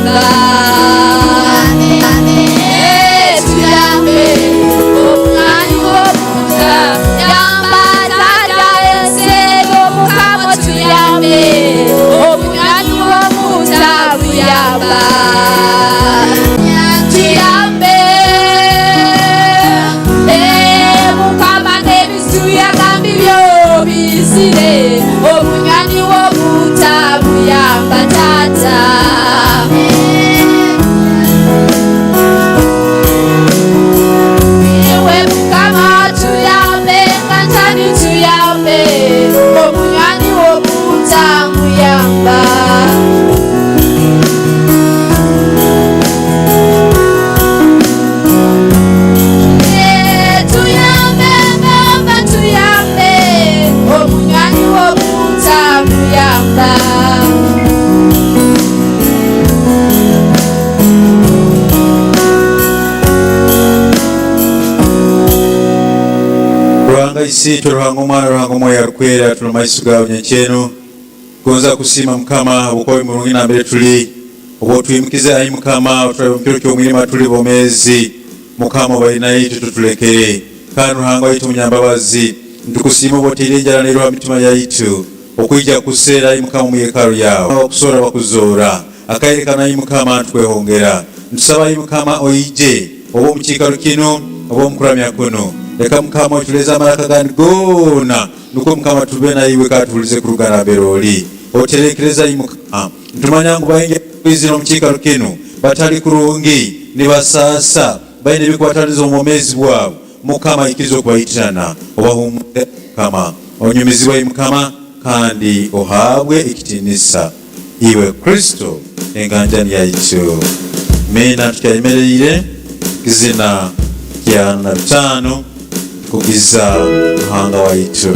Buyamba. Eh, tuyambe omunywani w'obuta yamba tata ensi Mukama tuyambe omunywani w'obuta buyamba. Tuyambe eh, Mukama n'ebizibu yagambi byo bizire omunywani w'obuta buyamba tata. Iwe Mukama tuyambe kanjani tuyambe omunywani w'obuta muyamba. Eh, tuyambe Baba tuyambe omunywani w'obuta muyamba. Ruhanga Isiitwe, Ruhanga Omwana, Ruhanga Omwoyo Arukwera, tuli mumaiso gaawe nyenkyeno kugonza kusiima Mukama habwokuba oli murungi nambere tuli, obu otwimukize ai Mukama oturabe omu kiro ky'omwirima tuli bomeezi. Mukama obaire naitwe totulekere. Kandi Ruhanga waitu omunyambabazi, nitukusiima obu otaire enjara n'eiroho ha mitima yaitu okwija kukuseera ai Mukama omu yekaru yaawe. Abakusoora bakuzoora. Akaire kanu ai Mukama nitukwehongera. Nitusaba ai Mukama oije obe omu kiikaro kinu, obe omu kuramya kunu. Leka Mukama oculeeze amaraka agandi goona, nukwo Mukama tube naiwe kandi tuhulize kuruga nambere oli. Oterekereze ai Mukama. Nitumanya ngu baingi abakwizire omu kiikaro kinu batali kurungi, nibasaasa, baine ebikubataliza omu bwomeezi bwabo. Mukama ikiriza okubaitirana, obahumuze ai Mukama. Onyumizibwe ai Mukama, kandi ohaabwe ekitiinisa, iwe Kristo enganjani yaitu. Amiina. Tukyayemereire kizina kya nabitaano kukugiza Ruhanga waitu.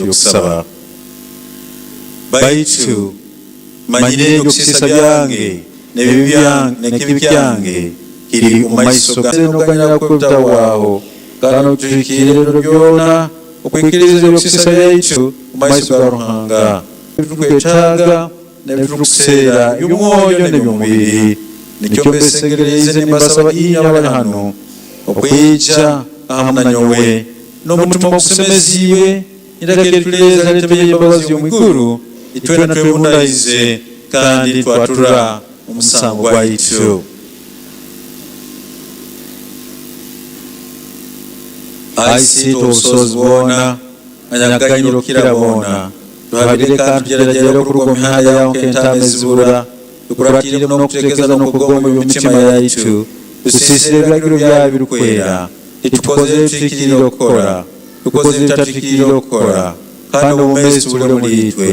Okusaba. Baitu manyire eby'okusiisa byange n'ekibi kyange kiri omu maiso gange. N'okuganyira kwe obutahwaho, kandi otuhikirire ebiro byona okwikiriza eby'okusiisa byaitu omu maiso ga Ruhanga, ebiturukwetaaga n'ebiturukuseera eby'omwoyo n'eby'omubiri. Nikyo mbesengereize nimbasaba inywe abali hanu. Okwija ahamu na nyowe n'omutima ogusemeziibwe iraka erituleeza n'entebe y'embabazi y'omwiguru, itwena twebundaize kandi twatura omusango gwaitu. Ai Isiitwe ow'obusobozi bwona, anyakuganyira okukira boona, tuhabire kandi tugyeragyere okuruga omu mihanda yaawe nk'entaama ezibura, tukuratiire muno okuteekeza n'okugomba eby'omu mitima yaitu, tusiisire ebiragiro byawe ebirikwera, titukozire ebituhikiriire okukora, tukozire ebitatuhikiriire okukora, kandi obwomeezi tubure omuri itwe.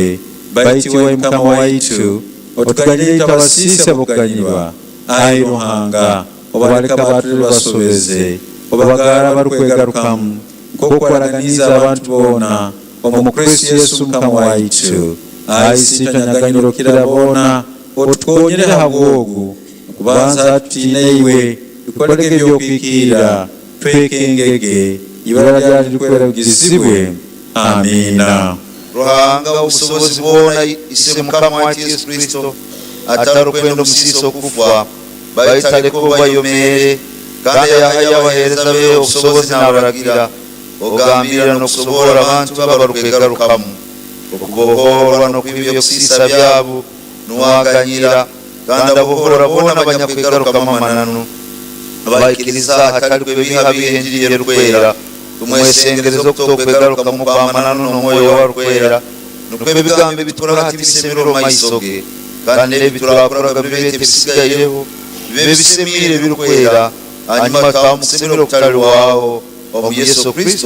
Baitu iwe, ai Mukama waitu, otuganyire itwe abasiisi ab'okuganyirwa. Ai Ruhanga, obaleka abaaturi basobeze, obagaara abarukwegarukamu, nk'oku waraganiize abantu boona, omu Kristo Yesu Mukama waitu. Ai Isiitwe anyaganyira okukira boona, otukonyere habw'ogu, okubanza tutiine iwe, tukolege eby'okuhikiirira, twekengege, ibara lyawe lirikwera ligizibwe. Amiina. Ruhanga w'obusobozi bwona, Ise Mukama waitu Yesu Kristo, atarukwenda omusiisi okufa, baitu aleke obu ayomeere, kandi ayahayo abaheereza be obusobozi naabaragira, ogambirra n'okusoborra abantu be abarukwegarukamu, okubohorwa n'okwiba eby'okusiisa byabu, nuwe aganyira kandi abohora boona abanyakwegarukamu amananu, abaikiriza hatali kwebiihabiiha enjiri erukwera. Tumwesengereza okuta okwegarukamu kw'amananu n'Omwoyo we Arukwera, nukwo ebigambo ebi tukora hati bisemere omu maiso ge, kandi n'ebi turakoraga bibe ebisigaireho, bibe ebisemiire ebirukwera, hanyuma tutaha omu kusemera okutalihwaho omu Yesu Kristo.